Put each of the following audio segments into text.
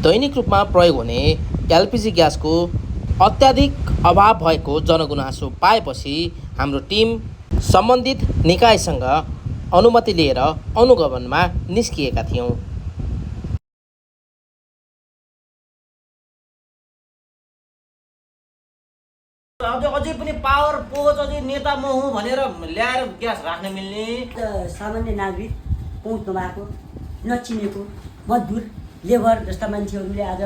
दैनिक रूपमा प्रयोग हुने एलपिजी ग्यासको अत्याधिक अभाव भएको जनगुनासो पाएपछि हाम्रो टिम सम्बन्धित निकायसँग अनुमति लिएर अनुगमनमा निस्किएका थियौँ। अझै पनि पावर पहुँच अझै नेता म हुँ भनेर ल्याएर ग्यास राख्न मिल्ने सामान्य नागरिक पहुँच नभएको, नचिनेको, मजदुर, लेबर जस्ता मान्छेहरूले आज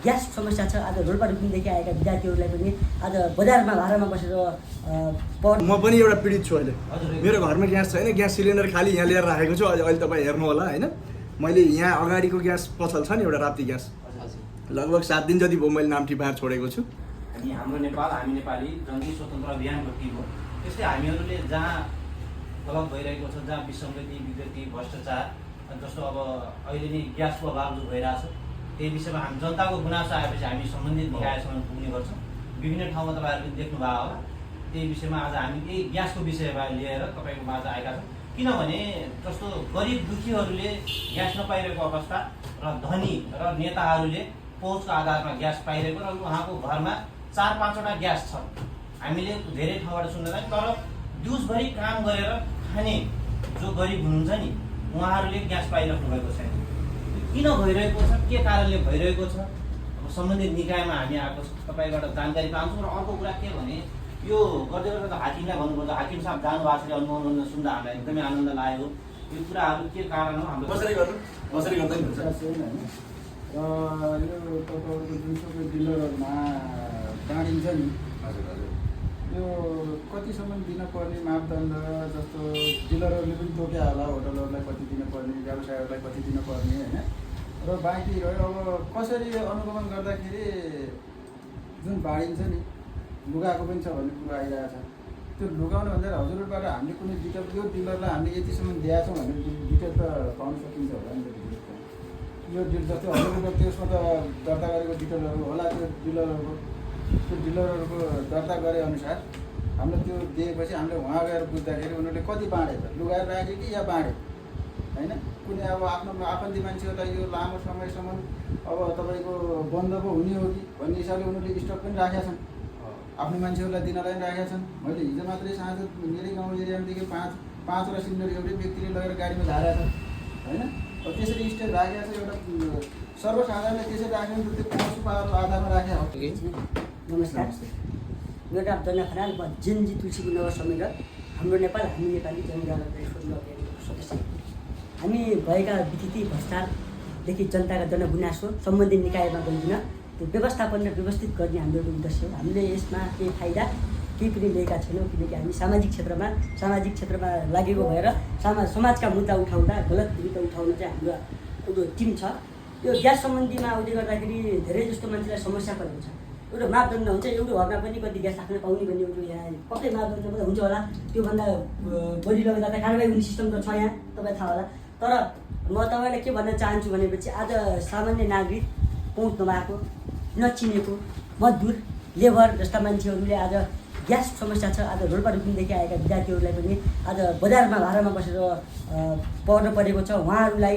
ग्यास समस्या छ। आज रोल्पा रुकुमदेखि आएका विद्यार्थीहरूलाई पनि आज बजारमा भाडामा बसेर म पनि एउटा पीडित छु। अहिले मेरो घरमा ग्यास छैन, ग्यास सिलिन्डर खाली यहाँ ल्याएर राखेको छु। अहिले तपाईँ हेर्नु होला होइन, मैले यहाँ अगाडिको ग्यास पसल छ नि एउटा राप्ती ग्यास, लगभग 7 दिन जति भयो मैले नाम टिपाएर छोडेको छु। अनि हाम्रो नेपाल, हामी नेपाली जङ्गी स्वतन्त्र अभियानको टिम हो। त्यस्तै हामीहरूले जहाँ गलत भइरहेको छ, जहाँ विसङ्गति, विकृति, भ्रष्टाचार, जस्तो अब अहिले नै ग्यासको अभाव जो भइरहेछ, त्यही विषयमा हामी जनताको गुनासो आएपछि हामी सम्बन्धित निकायसम्म पुग्ने गर्छौँ। विभिन्न ठाउँमा तपाईँहरूले देख्नुभयो होला। त्यही विषयमा आज हामी यही ग्यासको विषयमा लिएर तपाईँको माझ आएका छौँ। किनभने जस्तो गरिब दुखीहरूले ग्यास नपाइरहेको अवस्था र धनी र नेताहरूले पहुँचको आधारमा ग्यास पाइरहेको र उहाँको घरमा 4-5वटा ग्यास छ। हामीले धेरै ठाउँबाट सुन्दा तर दिउँसभरि काम गरेर खाने जो गरिब हुनुहुन्छ नि, उहाँहरूले ग्यास पाइराख्नु भएको छैन। किन भइरहेको छ, के कारणले भइरहेको छ, अब सम्बन्धित निकायमा हामी आएको छ, तपाईँबाट जानकारी पाउँछौँ। र अर्को कुरा के भने यो गर्दै गर्दा हाकिमलाई भन्नुपर्छ, हाकिम साहब जानुभएको छ, अनुमोदन सुन्दा हामीलाई एकदमै आनन्द लाग्यो। यो कुराहरू के कारण हो हाम्रो कसरी गर्दै हुन्छ र यो तपाईँको जुनसुकै डिलरमा बाँडिन्छ नि, यो कतिसम्म दिनपर्ने मापदण्ड, जस्तो डिलरहरूले पनि तोक्या होला, होटलहरूलाई कति दिनुपर्ने, व्यवसायहरूलाई कति दिनुपर्ने होइन, र बाँकी रह्यो अब कसरी अनुगमन गर्दाखेरि जुन बाँडिन्छ नि, लुगाएको पनि छ भन्ने कुरा आइरहेको छ। त्यो लुगाउनु भन्दा हजुरबाट हामीले कुनै डिटेल, यो डिलरलाई हामीले यतिसम्म दिएका छौँ भने डिटेल त पाउन सकिन्छ होला नि त। यो डिल जस्तै हजुरको त्यसमा त दर्ता गरेको डिटेलहरू होला, त्यो डिलरहरूको दर्ता गरे अनुसार हामीले त्यो दिएपछि हामीले उहाँ गएर बुझ्दाखेरि उनीहरूले कति बाँडे त, लुगाएर राखे कि या बाँडे होइन। कुनै अब आफ्नो आफन्ती मान्छेहरूलाई यो लामो समयसम्म अब तपाईँको बन्द पो हुने हो कि भन्ने हिसाबले उनीहरूले स्टक पनि राखेका छन्, आफ्नो मान्छेहरूलाई दिनलाई पनि राखेका छन्। मैले हिजो मात्रै साँझ मेरै गाउँ एरियामादेखि 5वटा सिलिन्डर एउटै व्यक्तिले लगेर गाडीमा झारेको छ होइन। अब त्यसरी स्टेप राखेको छ, एउटा सर्वसाधारणले त्यसरी राख्यो भने त्यो पशु पालनको आधारमा राखेको हो। नमस्कार, मेरो नाम दन्ना खनाल, म जेनजी तुलसीपुर नगर समेत हाम्रो नेपाल, हामी नेपाली जनजातिको सदस्य। हामी भएका विकृति भ्रष्टाचारदेखि जनताका जनगुनासो सम्बन्धित निकायमा गइदिन त्यो व्यवस्थापन र व्यवस्थित गर्ने हाम्रो उद्देश्य हो। हामीले यसमा केही फाइदा केही पनि लिएका छैनौँ, किनकि हामी सामाजिक क्षेत्रमा लागेको भएर समाजका मुद्दा उठाउँदा, गलत मुद्दा उठाउन चाहिँ हाम्रो टिम छ। यो ग्यास सम्बन्धीमा आउँदै गर्दाखेरि धेरै जस्तो मान्छेलाई समस्या परेको छ। एउटा मापदण्ड हुन्छ, एउटा घरमा पनि कति ग्यास राख्न पाउने भन्ने एउटा यहाँ पक्कै मापदण्ड हुन्छ होला। त्योभन्दा बढी लगेर त कारबाही हुने सिस्टम त छ यहाँ, तपाईँ थाहा होला। तर म तपाईँलाई के भन्न चाहन्छु भनेपछि आज सामान्य नागरिक पहुँच नभएको, नचिनेको, मजदुर, लेबर जस्ता मान्छेहरूले आज ग्यास समस्या छ। आज रोल्पा रुकुमदेखि आएका विद्यार्थीहरूलाई पनि आज बजारमा भाडामा बसेर पढ्न परेको छ। उहाँहरूलाई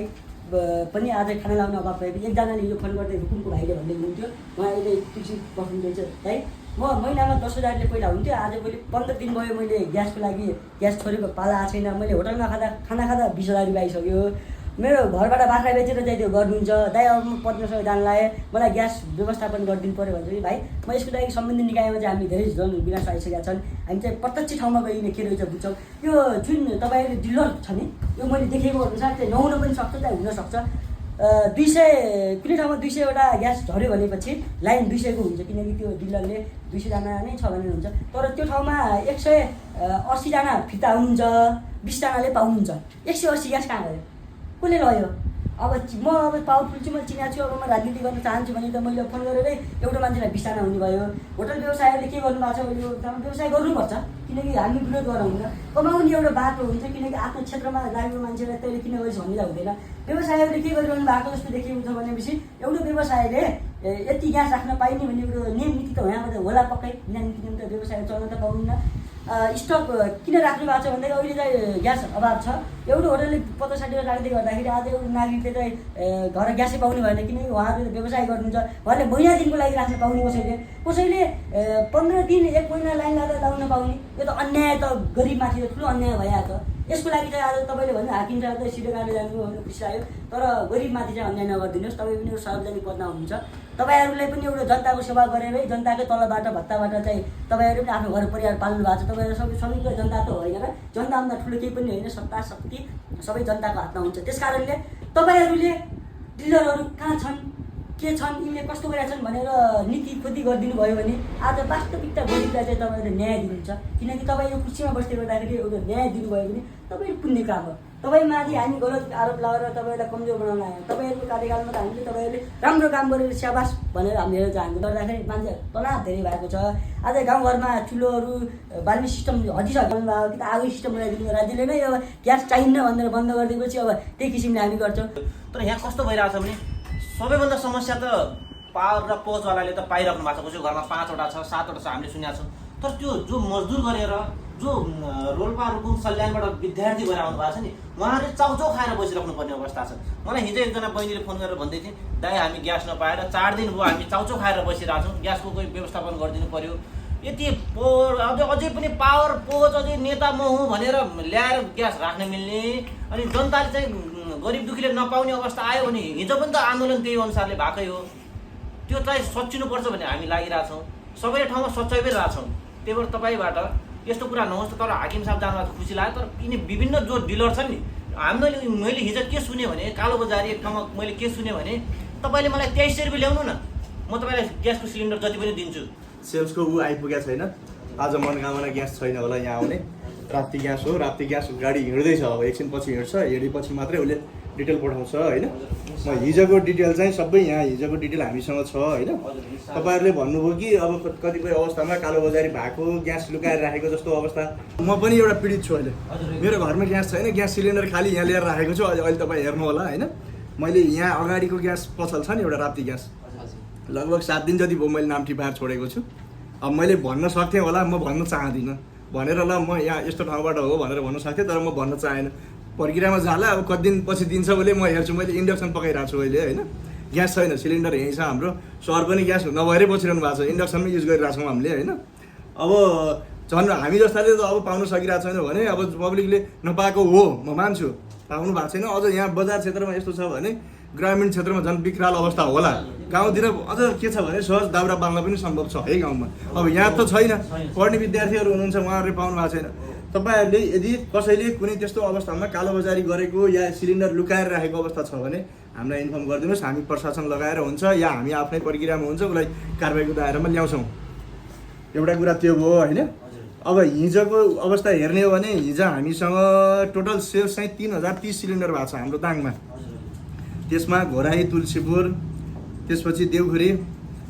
पनि आज खाना लाउने अभाव भएपछि एकजनाले यो फोन गर्दै रुकुमको भाइले भन्दै हुनुहुन्थ्यो, उहाँ अहिले तुलसी बस्नुहुन्छ है, म महिनामा 10,000ले पहिला हुन्थ्यो, आज मैले 15 दिन भयो मैले ग्यासको लागि ग्यास छोडेको पाला आएको छैन। मैले होटलमा खाना खाँदा 20,000 रुपियाँ आइसक्यो। मेरो घरबाट बाख्रा बेचेर चाहिँ त्यो गर्नुहुन्छ, दाइ अब म पत्नीसँग जान लाएँ, मलाई ग्यास व्यवस्थापन गरिदिनु पऱ्यो भन्छ कि भाइ, म यसको लागि सम्बन्धित निकायमा चाहिँ हामी धेरै जनगुनासो आइसकेका छन्। हामी चाहिँ प्रत्यक्ष ठाउँमा गइने के रहेछ बुझ्छौँ। यो जुन तपाईँले डिलर छ नि, यो मैले देखेको अनुसार चाहिँ नहुन पनि सक्छ, चाहिँ हुनसक्छ। 200 कुनै ठाउँमा 200वटा ग्यास झऱ्यो भनेपछि लाइन 200को हुन्छ, किनकि त्यो डिलरले 200जना नै छ भने हुन्छ। तर त्यो ठाउँमा 180जना फिर्ता हुनुहुन्छ, 20जनाले पाउनुहुन्छ। 180 ग्यास कहाँ गयो, कसले लग्यो? अब म पावरफुल छु, म चिनाएको छु, अब म राजनीति गर्न चाहन्छु भने त मैले फोन गरेरै एउटा मान्छेलाई 20जना हुने भयो। होटल व्यवसायहरूले के गर्नुभएको छ, यो व्यवसाय गर्नुपर्छ, किनकि हामी विरोध गराउँदैन। कमाउने एउटा बाटो हुन्छ, किनकि आफ्नो क्षेत्रमा लागेको मान्छेलाई तैँले किन गरिस् भन्दा हुँदैन। व्यवसायहरूले के गरिरहनु भएको जस्तो देखिएको छ भनेपछि एउटा व्यवसायले यति ग्यास राख्न पाइने भन्ने एउटा नियम नीति त यहाँबाट होला पक्कै, नियम नीति त व्यवसाय चल्न त पाउनुहुन्न। स्टक किन राख्नु भएको छ भन्दाखेरि अहिले चाहिँ ग्यास अभाव छ। एउटा होटलले 50-60 राख्दै गर्दाखेरि आज एउटा नागरिकले चाहिँ घर ग्यासै पाउनु भएन, किनकि उहाँहरूले व्यवसाय गर्नुहुन्छ, उहाँले महिना दिनको लागि राख्न पाउने, कसैले 15 दिन 1 महिना लाइन लाउन पाउने। यो त अन्याय त गरिबमाथि त ठुलो अन्याय भइहाल्छ। यसको लागि चाहिँ आज तपाईँले भन्नु हाकिम साहब चाहिँ सिधै काटेर जानुभयो भने खुसी लाग्यो, तर गरिबमाथि चाहिँ अन्याय नगरिदिनुहोस्। तपाईँ पनि एउटा सार्वजनिक पदमा हुनुहुन्छ, तपाईँहरूले पनि एउटा जनताको सेवा गरेरै जनताकै तलबाट भत्ताबाट चाहिँ तपाईँहरू पनि आफ्नो घर परिवार पाल्नु भएको छ। तपाईँहरू सबैको जनता त होइन र, जनताभन्दा ठुलो केही पनि होइन, सत्ता शक्ति सबै जनताको हातमा हुन्छ। त्यस कारणले तपाईँहरूले डिलरहरू कहाँ छन्, के छन्, यिनले कस्तो गरेका छन् भनेर नीति खोजी गरिदिनु भयो भने आज वास्तविकता गरिबलाई चाहिँ तपाईँहरूले न्याय दिनुहुन्छ। किनकि तपाईँ यो कुर्सीमा बस्दै गर्दाखेरि एउटा न्याय दिनुभयो भने तपाईँ पुण्य काम हो। तपाईँमाथि हामी गलत आरोप लगाएर तपाईँलाई कमजोर बनाउन आयो, तपाईँहरूको कार्यकालमा त हामीले तपाईँहरूले राम्रो काम गरेर स्याबास भनेर हामीले चाहन्छु। गर्दाखेरि मान्छे तनाव धेरै भएको छ। आज गाउँघरमा चुलोहरू बाल्ने सिस्टम हटिसक्नु भयो कि त आगो सिस्टम बनाइदिनु, राज्यले नै यो ग्यास चाहिन्न भनेर बन्द गरिदिएपछि अब त्यही किसिमले हामी गर्छौँ। तर यहाँ कस्तो भइरहेको छ भने सबैभन्दा समस्या त पावर र पहुँचवालाले त पाइराख्नु भएको छ। कसैको घरमा 5वटा छ, 7वटा छ, हामीले सुनेका छौँ। तर त्यो जो मजदुर गरेर जो रोल्पा रुकुम सल्यानबाट विद्यार्थी भएर आउनु भएको छ नि, उहाँहरूले चाउचाउ खाएर बसिराख्नु पर्ने अवस्था छ। मलाई हिजो एकजना बहिनीले फोन गरेर भन्दै थिए, दाइ हामी ग्यास नपाएर 4 दिन भयो हामी चाउचाउ खाएर बसिरहेको छौँ, ग्यासको कोही व्यवस्थापन गरिदिनु पर्यो। यति अझै पनि पावर पहुँच अझै नेता म हुँ भनेर ल्याएर ग्यास राख्न मिल्ने, अनि जनताले चाहिँ गरिब दुखीले नपाउने अवस्था आयो भने हिजो पनि त आन्दोलन त्यही अनुसारले भएकै हो। त्यो चाहिँ सच्चिनुपर्छ भन्ने हामी लागिरहेछौँ। सबै ठाउँमा सच्चाइ पनि रहेछौँ। त्यही भएर तपाईँबाट यस्तो कुरा नहोस्। तर हाकिम साहब जानुभएको खुसी लाग्यो। तर यिनी विभिन्न जो डिलर छन् नि, मैले हिजो के सुने भने कालोबजारी एक ठाउँमा मैले के सुने भने तपाईँले मलाई 2300 रुपियाँ ल्याउनु न, म तपाईँलाई ग्यासको सिलिन्डर जति पनि दिन्छु। सेल्सको आइपुगेको छैन। आज मनोकामना ग्यास छैन होला यहाँ आउने। राप्ती ग्यास हो, राप्ती ग्यास गाडी हिँड्दैछ, अब एकछिन पछि हिँड्छ, हिँडेपछि मात्रै उसले डिटेल पठाउँछ होइन। म हिजोको डिटेल चाहिँ सबै यहाँ हिजोको डिटेल हामीसँग छ होइन। तपाईँहरूले भन्नुभयो कि अब कतिपय अवस्थामा कालोबजारी भएको ग्यास लुकाएर राखेको जस्तो अवस्था। म पनि एउटा पीडित छु अहिले। मेरो घरमा ग्यास छैन, ग्यास सिलिन्डर खालि यहाँ ल्याएर राखेको छु। अहिले तपाईँ हेर्नु होला होइन। मैले यहाँ अगाडिको ग्यास पसल छ नि एउटा राप्ती ग्यास, लगभग 7 दिन जति भयो मैले नाम टिपाएर छोडेको छु। अब मैले भन्न सक्थेँ होला, म भन्न चाहदिनँ भनेर ल म यहाँ यस्तो ठाउँबाट हो भनेर भन्न सक्थेँ, तर म भन्न चाहेन। प्रक्रियामा जाला अब कति दिन पछि दिन्छ उसले, म हेर्छु। मैले इन्डक्सन पकाइरहेको छु अहिले होइन। ग्यास छैन, सिलिन्डर यहीँ छ हाम्रो। सर पनि ग्यास नभएरै बसिरहनु भएको छ, इन्डक्सनमै युज गरिरहेको छौँ हामीले होइन। अब झन् हामी जस्ताले त अब पाउन सकिरहेको छैन भने अब पब्लिकले नपाएको हो म मान्छु, पाउनु भएको छैन। अझ यहाँ बजार क्षेत्रमा यस्तो छ भने ग्रामीण क्षेत्रमा झन् विकराल अवस्था होला। गाउँतिर अझ के छ भने सहज दाउरा बाल्न पनि सम्भव छ है गाउँमा। अब यहाँ त छैन, पढ्ने विद्यार्थीहरू हुनुहुन्छ, उहाँहरूले पाउनु भएको छैन। तपाईँहरूले यदि कसैले कुनै त्यस्तो अवस्थामा कालोबजारी गरेको या सिलिन्डर लुकाएर राखेको अवस्था छ भने हामीलाई इन्फर्म गरिदिनुहोस्। हामी प्रशासन लगाएर हुन्छ या हामी आफ्नै प्रक्रियामा हुन्छ उसलाई कारबाहीको दायरामा ल्याउँछौँ। एउटा कुरा त्यो भयो होइन। अब हिजोको अवस्था हेर्ने हो भने हिजो हामीसँग टोटल सेल्स चाहिँ 3030 सिलिन्डर भएको छ हाम्रो दाङमा। त्यसमा घोराई, तुलसीपुर, त्यसपछि देवखुरी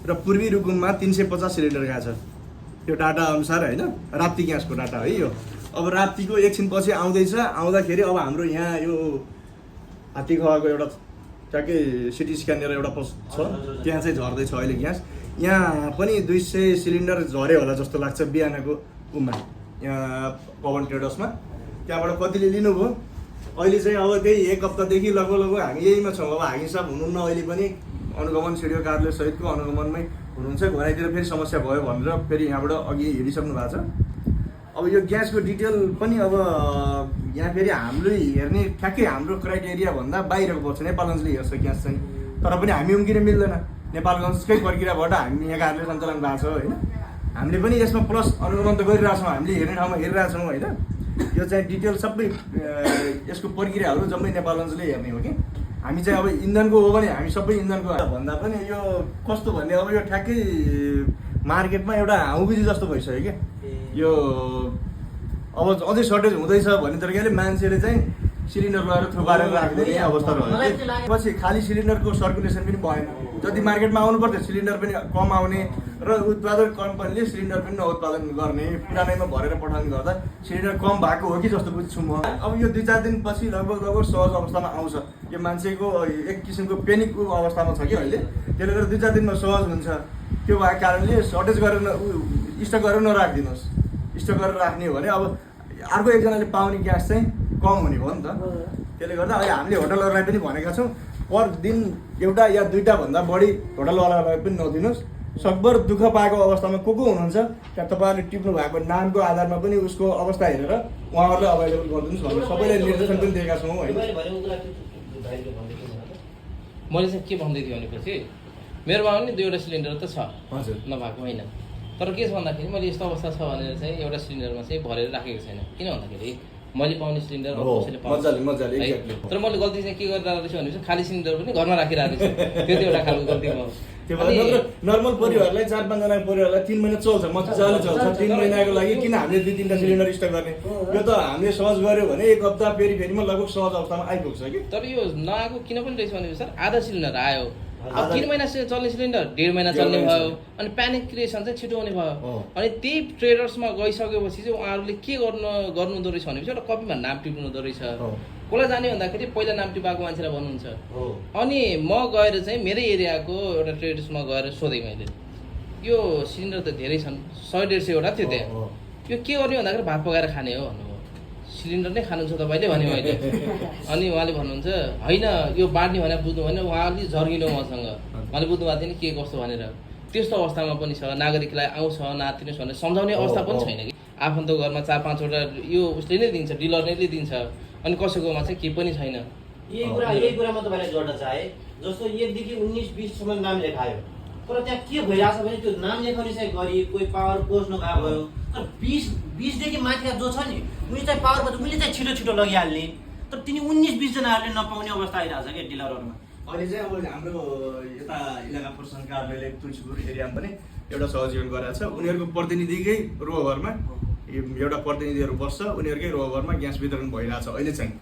र पूर्वी रुकुममा 350 सिलिन्डर गएको छ। यो डाटा अनुसार होइन, राप्ती ग्यासको डाटा है यो। अब राप्तीको एकछिन पछि आउँदैछ, आउँदाखेरि अब हाम्रो यहाँ यो हात्तीखवाको एउटा ट्याक्कै सिटी स्क्यानर एउटा छ, त्यहाँ चाहिँ झर्दैछ अहिले ग्यास। यहाँ पनि 200 सिलिन्डर झऱ्यो होला जस्तो लाग्छ बिहानको उमा, यहाँ पवन ट्रेडर्समा। त्यहाँबाट कतिले लिनुभयो अहिले चाहिँ अब त्यही 1 हप्तादेखि लगभग हामी यहीमा छौँ। अब हाकिम साहब हुनुहुन्न अहिले पनि, अनुगमन सिडिओ कार्यालय सहितको अनुगमनमै हुनुहुन्छ। घराइतिर फेरि समस्या भयो भनेर फेरि यहाँबाट अघि हिँडिसक्नु भएको छ। अब यो ग्यासको डिटेल पनि अब यहाँ फेरि हामीले हेर्ने ठ्याक्कै हाम्रो क्राइटेरिया भन्दा बाहिरको पर्छ। नेपालगञ्जले हेर्छ ग्यास चाहिँ, तर पनि हामी उम्किन मिल्दैन। नेपालगञ्जकै प्रक्रियाबाट हामी यहाँ कार्यालय सञ्चालन भएको छ होइन। हामीले पनि यसमा प्लस अनुगमन त गरिरहेछौँ, हामीले हेर्ने ठाउँमा हेरिरहेछौँ होइन। यो चाहिँ डिटेल सबै यसको प्रक्रियाहरू जम्मै नेपालगञ्जले हेर्ने हो कि। हामी चाहिँ अब इन्धनको हो भने हामी सबै इन्धनको भन्दा पनि यो कस्तो भन्ने, अब यो ठ्याक्कै मार्केटमा एउटा हाउबिजी जस्तो भइसक्यो क्या यो। अब अझै सर्टेज हुँदैछ भने तरिकाले मान्छेले चाहिँ सिलिन्डर लगाएर थुपारेर राखिदिने अवस्था रह्यो। पछि खाली सिलिन्डरको सर्कुलेसन पनि भएन। जति मार्केटमा आउनु पर्थ्यो सिलिन्डर पनि कम आउने र उत्पादक कम्पनीले सिलिन्डर पनि नउत्पादन गर्ने, पुरानैमा भरेर पठाउने गर्दा सिलिन्डर कम भएको हो कि जस्तो बुझ्छु म। अब यो 2-4 दिनपछि लगभग सहज अवस्थामा आउँछ। यो मान्छेको एक किसिमको पेनिकको अवस्थामा छ कि अहिले, त्यसले गर्दा 2-4 दिनमा सहज हुन्छ। त्यो भएको कारणले सर्टेज गरेर स्टक गरेर नराखिदिनुहोस्। स्टक गरेर राख्ने हो भने अब अर्को एकजनाले पाउने ग्यास चाहिँ कम हुने भयो नि त। त्यसले गर्दा अहिले हामीले होटलहरूलाई पनि भनेका छौँ पर दिन एउटा या दुईवटा भन्दा बढी होटलवालालाई पनि नदिनुहोस्। सकभर दुःख पाएको अवस्थामा को हुनुहुन्छ त्यहाँ तपाईँहरूले टिप्नु भएको नामको आधारमा पनि उसको अवस्था हेरेर उहाँहरूलाई अभाइलेबल गरिदिनुहोस् भनेर सबैलाई निर्देशन पनि दिएका छौँ होइन। मैले चाहिँ के भन्दै थिएँ भनेपछि मेरोमा पनि 2वटा सिलिन्डर त छ, हजुर नभएको होइन। तर के छ भन्दाखेरि मैले यस्तो अवस्था छ भनेर चाहिँ एउटा सिलिन्डरमा चाहिँ भरेर राखेको छैन। किन भन्दाखेरि मैले पाउने सिलिन्डर कसैले मजाले है। तर मैले गल्ती चाहिँ के गरिरहेको छु भनेपछि खाली सिलिन्डर पनि घरमा राखिरहेको छु। त्यो चाहिँ एउटा खालको गल्ती भयो। त्यो नर्मल परिवारलाई 4-5 जना परिवारलाई 3 महिना चल्छ, मजाले चल्छ। 3 महिनाको लागि किन हामीले 2-3टा सिलिन्डर स्टक गर्ने? यो त हामीले सहज गर्यो भने 1 हप्ता फेरिमा लगभग सहज अवस्थामा आइपुग्छ कि। तर यो नआएको किन पनि रहेछ भने सर आधा सिलिन्डर आयो, अब 3 महिना चल्ने सिलिन्डर 1.5 महिना चल्ने भयो, अनि प्यानिक क्रिएसन चाहिँ छिटो हुने भयो। अनि त्यही ट्रेडर्समा गइसकेपछि चाहिँ उहाँहरूले के गर्नुहुँदो रहेछ भनेपछि एउटा कपीमा नाम टिप्नु हुँदो रहेछ। कसलाई जाने भन्दाखेरि पहिला नाम टिपाएको मान्छेलाई भन्नुहुन्छ। अनि म गएर चाहिँ मेरै एरियाको एउटा ट्रेडर्समा गएर सोधेँ मैले, यो सिलिन्डर त धेरै छन्, 100-150 वटा थियो त्यहाँ, यो के गर्ने भन्दाखेरि भात पकाएर खाने हो भन्नुभयो। सिलिन्डर नै खानुहुन्छ तपाईँले भने मैले। अनि उहाँले भन्नुहुन्छ होइन यो बाँड्ने भनेर बुझ्नु भने उहाँले झर्किनु मसँग, उहाँले बुझ्नु भएको थिएन के कस्तो भनेर। त्यस्तो अवस्थामा पनि छ, नागरिकलाई आउँछ नातिनुहोस् भनेर सम्झाउने अवस्था पनि छैन कि। आफन्त घरमा 4-5 वटा यो उसले नै दिन्छ, डिलरले नै दिन्छ, अनि कसैकोमा चाहिँ केही पनि छैन। यही कुरा म तपाईँलाई जोड्न चाहेँ। जस्तो 1 देखि 19-20 सम्म नाम लेखायो, तर त्यहाँ के भइरहेछ भने त्यो नाम लेखाउने चाहिँ गरी कोही पावर पोस्ट नभएको भयो। तर 20 देखि माथिका जो छ नि उनी चाहिँ पावर पोस्ट उसले चाहिँ छिटो लगिहाल्ने, तर तिनी 19-20 जनाहरूले नपाउने अवस्था आइरहेछ क्या डिलरहरूमा। अहिले चाहिँ अब हाम्रो यता इलाका प्रशासन कार्यालयले तुलसीपुर एरियामा पनि एउटा सहजीकरण गरेको छ। उनीहरूको प्रतिनिधिकै रोभरमा एउटा प्रतिनिधिहरू बस्छ, उनीहरूकै रोभरमा ग्यास वितरण भइरहेछ अहिले चाहिँ।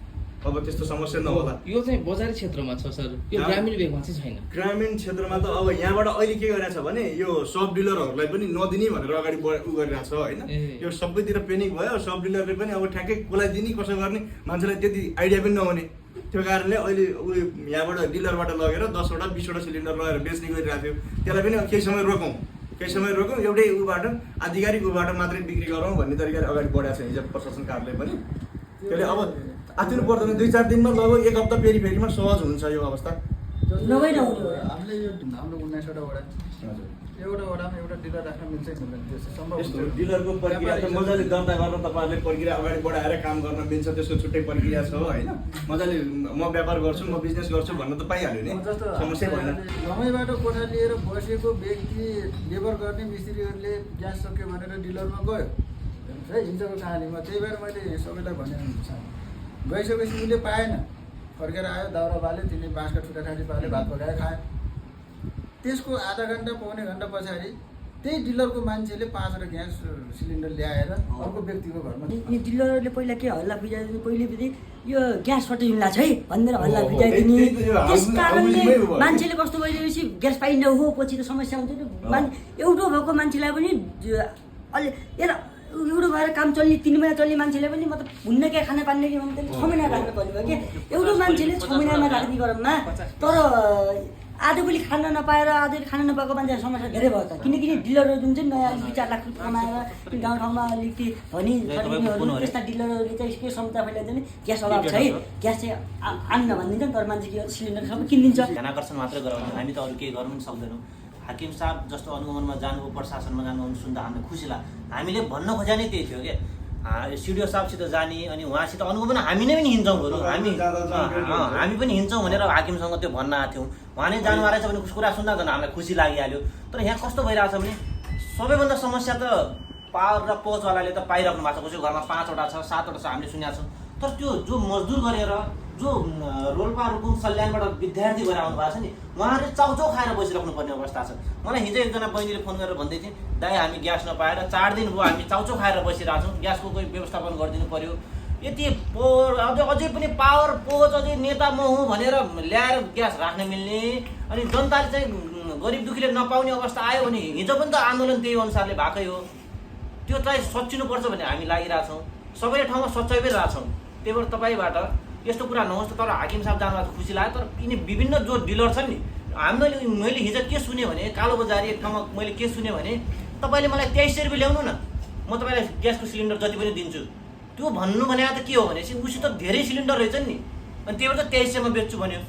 अब त्यस्तो समस्या नहोला। यो चाहिँ बजारी क्षेत्रमा छ सर, यो ग्रामीण भेगमा चाहिँ छैन। ग्रामीण क्षेत्रमा त अब यहाँबाट अहिले के गरिरहेछ भने यो सब डिलरहरूलाई पनि नदिने भनेर अगाडि गरिरहेछ होइन। यो सबैतिर पेनिक भयो, सब डिलरले पनि अब ठ्याक्कै कसलाई दिने कसो गर्ने मान्छेलाई त्यति आइडिया पनि नहुने। त्यो कारणले अहिले यहाँबाट डिलरबाट लगेर 10वटा 20वटा सिलिन्डर लगेर बेच्ने गरिरहेको थियो। त्यसलाई पनि केही समय रोकौँ, एउटै ऊबाट आधिकारिक ऊबाट मात्रै बिक्री गरौँ भन्ने तरिकाले अगाडि बढाएको छ हिजो प्रशासन कार्यालय पनि। त्यसले अब आतिनु पर्दैन, 2-4 दिनमा लगभग 1 हप्ता फेरिमा सहज हुन्छ यो अवस्था। हामीले यो हाम्रो 19वटा वडा, एउटा वडामा एउटा डिलर राख्न मिल्छ कि मिल्दैन? त्यो सम्भव यस्तो डिलरको प्रक्रिया त मजाले दर्ता गर्न तपाईँहरूले प्रक्रिया अगाडि बढाएर काम गर्न मिल्छ, त्यसको छुट्टै प्रक्रिया छ होइन। मजाले म व्यापार गर्छु, म बिजनेस गर्छु भन्न त पाइहाल्यो नि, समस्या भएन। समयबाट कोठा लिएर बसेको व्यक्ति लेबर गर्ने मिस्त्रीहरूले ग्यास सक्यो भनेर डिलरमा गयो है, हिजोको कहानीमा। त्यही भएर मैले सबैलाई भने गइसकेपछि उसले पाएन, फर्केर आयो, दाउरा बाल्यो, तिनी बाँसका ठुटाठाटी पाल्यो, भात पकाएर खायो। त्यसको आधा घन्टा पौने घन्टा पछाडि त्यही डिलरको मान्छेले 5वटा ग्यास सिलिन्डर ल्याएर अर्को व्यक्तिको घरमा। यी डिलरहरूले पहिला के हल्ला बुझाइदिने, पहिलेदेखि यो ग्यास सर्टेज हुँदा छ है भनेर हल्ला बुझाइदिने। त्यस कारणले मान्छेले कस्तो भइदिएपछि ग्यास पाइन्न हो, पछि त समस्या हुन्छ नि। एउटो भएको मान्छेलाई पनि अलि एउटा भएर काम चल्ने 3 महिना चल्ने मान्छेलाई पनि मतलब हुन्न क्या, खाना पानी कि भने 6 महिना राख्नु पर्ने भयो कि। एउटो मान्छेले 6 महिनामा राख्ने क्रममा तर आधोपल्ली खाना नपाएर आधोले खाना नपाएको मान्छेको समस्या धेरै भयो त। किनकि डिलरहरू जुन चाहिँ नयाँ 2-4 लाख रुपियाँ कमाएर गाउँठाउँमा अलिकति धनी त्यस्ता डिलरहरूले चाहिँ के क्षमता फैलाइदिन्छ नि ग्यास अभाव छ है, ग्यास चाहिँ आन्न भनिदिन्छ, तर मान्छे के सिलिन्डर सबै किनिदिन्छ। ध्यानाकर्षण मात्रै गराउनु, हामी त अरू केही गर्नु पनि सक्दैनौँ। हाकिम साहब जस्तो अनुगमनमा जानुभयो, प्रशासनमा जानुभयो सुन्दा हामीलाई खुसी लाग्यो। हामीले भन्न खोजा नै त्यही थियो क्या, सिडिओ साहबसित जाने अनि उहाँसित अनुगमन हामी नै पनि हिँड्छौँ बरु, हामी पनि हिँड्छौँ भनेर हाकिमसँग त्यो भन्न आएको थियौँ। उहाँ नै जानु आएछ भने कुरा सुन्दा त हामीलाई खुसी लागिहाल्यो। तर यहाँ कस्तो भइरहेछ भने सबैभन्दा समस्या त पावर र पहुँचवालाले त पाइराख्नु भएको छ। कसैको घरमा 5वटा छ, 7वटा छ, हामीले सुनेका छौँ। तर त्यो जो मजदुर गरेर जो रोल्पा रुकुम सल्यानबाट विद्यार्थी भएर आउनु भएको छ नि, उहाँहरूले चाउचाउ खाएर बसिराख्नु पर्ने अवस्था छ। मलाई हिजो एकजना बहिनीले फोन गरेर भन्दै थिए, दाइ हामी ग्यास नपाएर 4 दिन भयो हामी चाउचाउ खाएर बसिरहेको छौँ, ग्यासको कोही व्यवस्थापन गरिदिनु पर्यो। यति अझै पनि पावर पोच अझै नेता म हुँ भनेर ल्याएर ग्यास राख्न मिल्ने, अनि जनताले चाहिँ गरिब दुखीले नपाउने अवस्था आयो भने हिजो पनि त आन्दोलन त्यही अनुसारले भएकै हो। त्यो चाहिँ सच्चिनुपर्छ भन्ने हामी लागिरहेछौँ, सबैले ठाउँमा सच्चाइ पनि रहेछौँ। त्यही भएर तपाईँबाट यस्तो कुरा नहोस् त। तर हाकिम साहब जानुभएको खुसी लाग्यो। तर यिनी विभिन्न जो डिलर छन् नि, मैले हिजो के सुने भने कालो बजारी एक ठाउँमा मैले के सुने भने तपाईँले मलाई 2300 रुपियाँ ल्याउनु न, म म तपाईँलाई ग्यासको सिलिन्डर जति पनि दिन्छु, त्यो भन्नु भने त के हो भनेपछि उसित धेरै सिलिन्डर रहेछ नि, अनि त्यही भएर त 2300 मा बेच्छु भन्यो।